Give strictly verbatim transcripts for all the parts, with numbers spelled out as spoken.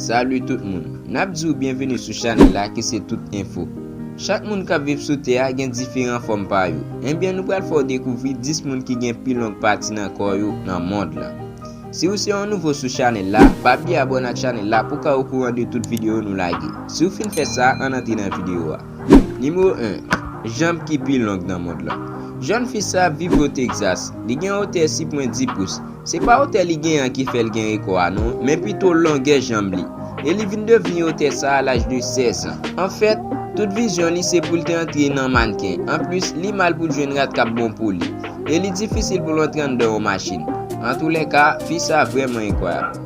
Salut tout moun. N ap di w byenveni sou chanèl la ki se Tout Enfo. Chak moun k ap viv sou tè a gen diferan fòm pa yo. Ebyen, nou pral fè w dekouvri dis moun ki gen pi long pati nan kò yo nan mond lan. Si w se yon nouvo sou chanèl la, pa bliye abòne ak chanèl la pou w ka okouran de tout videyo nou lage. Si w fin fè sa, ann antre nan videyo a. Nimewo en, janm ki pi long nan mond lan. Jèn fi sa ap viv o Texas. Li gen wotè sis pwen dis pous. Se pa wotè li gen an ki fè l gen rekò a non, men pito longè janm li. E li vin devni wotè sa a laj de sèz an. Anfèt, tout vizyon li se pou l te antre nan mannken. Anplis, li mal pou l jwenn rad k ap bon pou li. E li difisil pou l antre anndan yon machin. Antoulèka, fi sa vrèman enkwayab.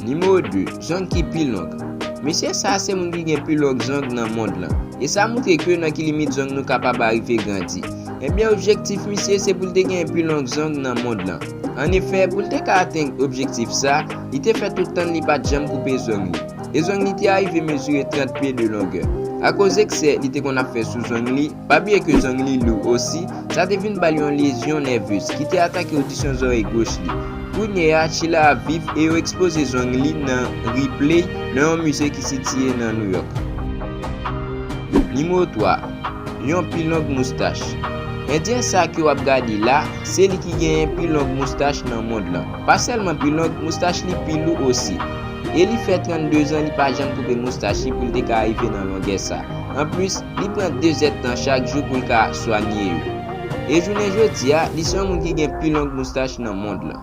Nimewo de, zong ki pi long. Mesye sa a se moun ki gen pi long zong nan mond lan. E sa montre ke nan ki limit zong nou kapab arive grandi. Ebyen, objektif misye se pou l te gen pi long zong nan mond lan. Annefè, pou l te ka atenn objektif sa, li te fè tout tan li pa t janm koupe zong li. E zong li te arive mezire trant pye de longè. Akoz eksè li te konn ap fè sou zong li, pa bliye ke zong li lou osi, sa te vin ba l yon lezyon nèvez ki te atake odisyon zòrèy goch li. Kounye a, Sheila ap viv e yo ekspoze zong li nan Ripley, nan yon mize ki sitiye nan New York. Nimewo twa, yon pi long moustach. Endyen sa ke w ap gade la, se li ki genyen pi long moustach nan mond lan. Pa sèlman pi long, moustach li pi lou osi. E li fè trannde zan li pa janm koupe moustach li pou l te ka rive nan longè sa. Anplis, li pran de zèdtan chak jou pou l ka swanye yo. E jounen jodi a, li se yon moun ki gen pi long moustach nan mond lan.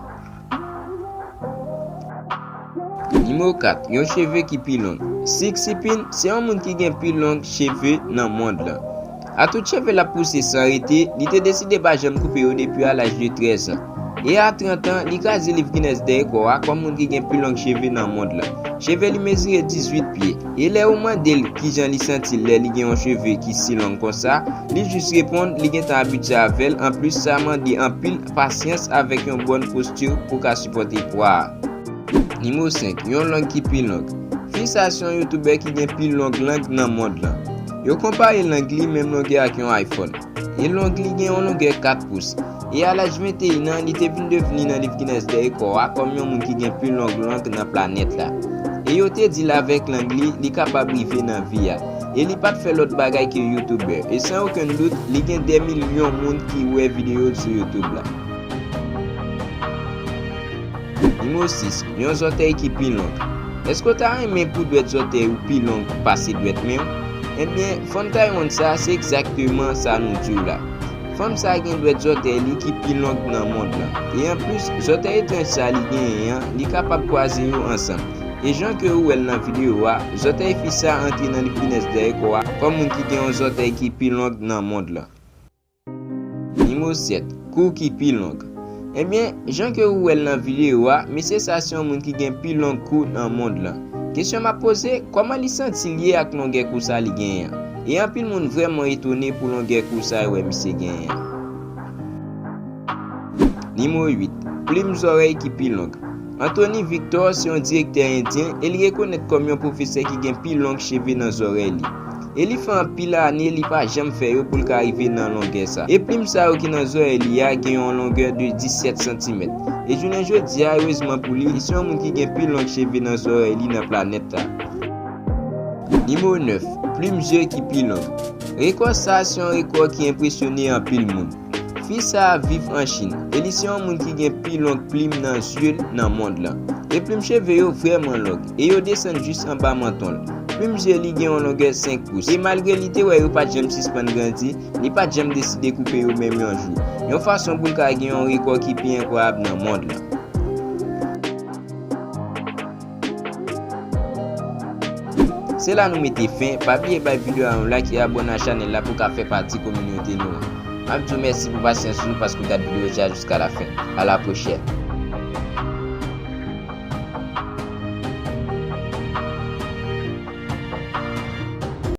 Nimewo kat, yon cheve ki pi long. Sik Sipin se yon moun ki gen pi long cheve nan mond lan. Atout cheve l ap pouse san rete, li te deside pa janm koupe yo depi a laj de trèz an. E a trant an, li kraze liv Guinness dèyè kò a kòm moun ki gen pi long cheve nan mond lan. Cheve li mezire dizuit pye. E lè yo mande l kijan li santi l lè li gen yon cheve ki si long konsa, li jis reponn li gentan abitye avè l, anplis sa mande anpil pasyans avèk yon bòn posti pou ka sipòte pwa a. Nimewo senk, yon lang ki pi long. Fi sa se yon youtubè ki gen pi long lang nan mond lan. Yo konpare lang li menm longè ak yon iPhone. E lang li gen yon longè kat pous. E a laj venteyen an, li te vin devni nan liv Guinness dèyè kò a kòm yon moun ki gen pi long lang nan planèt la. E yo te di l avèk lang li, li kapab rive nan vi a. E li pa t fè lòt bagay ke youtubè. E san okenn dout, li gen dè milyon moun ki wè videyo l sou YouTube la. Nimewo sis, yon zòtèy ki pi long. Èske w ta renmen pou dwèt zòtèy ou pi long pase dwèt men w? Ebyen, fanm Taiwan sa a se egzakteman sa nou di w la. Fanm sa a gen dwèt zòtèy li ki pi long nan mond lan. E anplis, zòtèy etranj sa a li genyen an, li kapab kwaze yo ansanm. E jan ke ou wè l nan videyo a, zòtèy fi sa a antre nan liv Guinness dèyè kò a kòm moun ki gen yon zòtèy ki pi long nan mond lan. Nimewo sèt, kou ki pi long. Ebyen, jan ke ou wè l nan videyo a, mesye sa se yon moun ki gen pi long kou nan mond lan. Kesyon m ap poze, kòman li santi l ye ak longè kou sa li genyen an? E anpil moun vrèman etone pou longè kou sa yo wè misye genyen an. Nimewo uit, plim zòrèy ki pi long. Anthony Victor se yon direktè endyen e li rekonèt kòm yon pwofesè ki gen pi long cheve nan zòrèy li. E li fè anpil ane li pa janm fè yo pou l ka rive nan longè sa. E plim sa yo ki nan zòrèy li a gen yon longè de disèt santimèt. E jounen jodi a, erezman pou li, li se yon moun ki gen pi long cheve nan zòrèy li nan planèt la. Nimewo nèf, plim zye ki pi long. Rekò sa a se yon rekò ki enpresyone anpil moun. Fi sa a viv an Chin, e li se yon moun ki gen pi long plim nan zye l nan mond lan. E plim cheve yo vrèman long, e yo desann jis anba manton l. Plim zye li gen yon longè senk pous, e malgre li te wè yo pa t janm sispann grandi, li pa t janm deside koupe yo menm yon jou. Yon fason pou l ka gen yon rekò ki pi enkwayab nan mond lan. Se la nou mete fen, pa bliye bay videyo a yon like e abòne a chanèl la pou w ka fè pati kominote nou an. M ap di w mèsi pou pasyans ou paske w gad videyo sa a jiska la fen. A la pwochèn.